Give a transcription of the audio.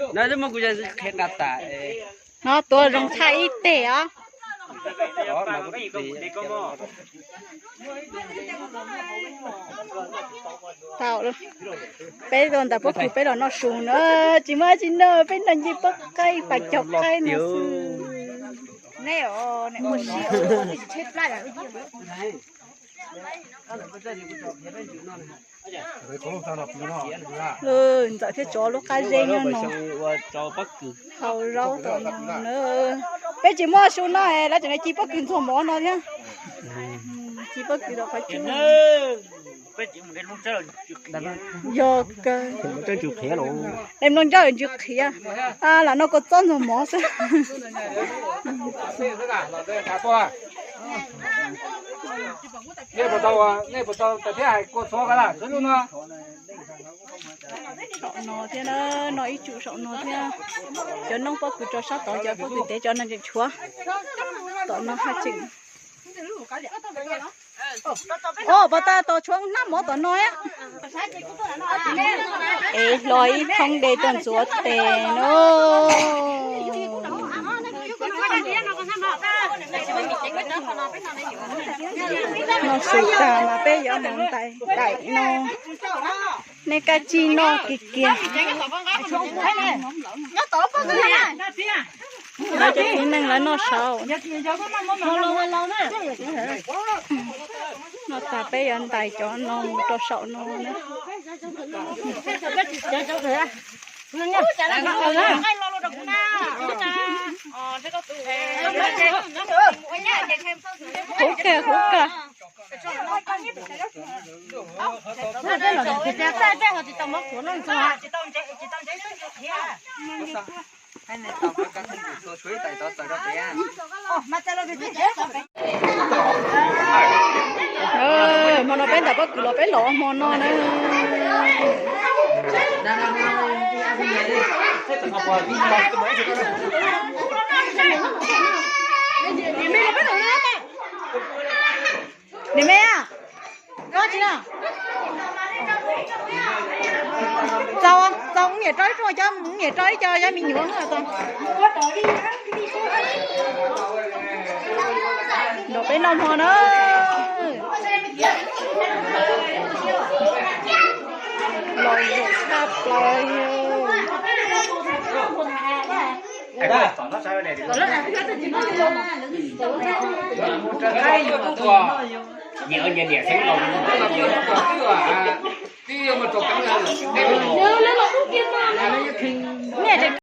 No twb muab kuv qhia nqa tas. No tuav zoo tshaj ib teg os. Tau, peb tuaj ntawm pob kws peb los noj su na, tsis muaj dab tsi noj, peb noj ncej pob qaib pas cov qaib no xwb. Ntxawm thiab tsov lub qab zeb nyob no. Hau zaub tom no na. Peb tsis muaj su no, lawv tseem ci pob kws ntxuag mov no thiab. Ci pob kws tom qhov cub. Yog kawg. Mloog ntsaj ntsws qhiav, lam noj kua txob ntxuag mov xwb. Nej puas tau, nej puas tau tais thiab hais kua txob ka laj xwb lub no? Saum no thiab na, noj ib tsum saum no thiab. Cov noob pob kws rau sab tod, cov pob kws tev cov no tseem tshuav. Tom no haj tseem. Os, puas tau tos tshuav hnab mov tom no thiab. Es hlo ib thoob de tuaj ntxuav tes no. Noj su tag mas peb yuav mus ntais daim no. Nej kaj tsij noj kiag kiag. Lawv cov txiv neej lawv noj saud. Noj tas peb yuav ntais cov no mus rau saum no na. Huv kawg, huv kawg. Hmo no peb ntawm pob kws los peb los hmo no na. Niam me, koj tsis no. Txaus, txaus, niam rau ib tug, cov niam rau ib co cov me nyuam txaus. Los peb noj hmo na. Los zoo tshaj plaws.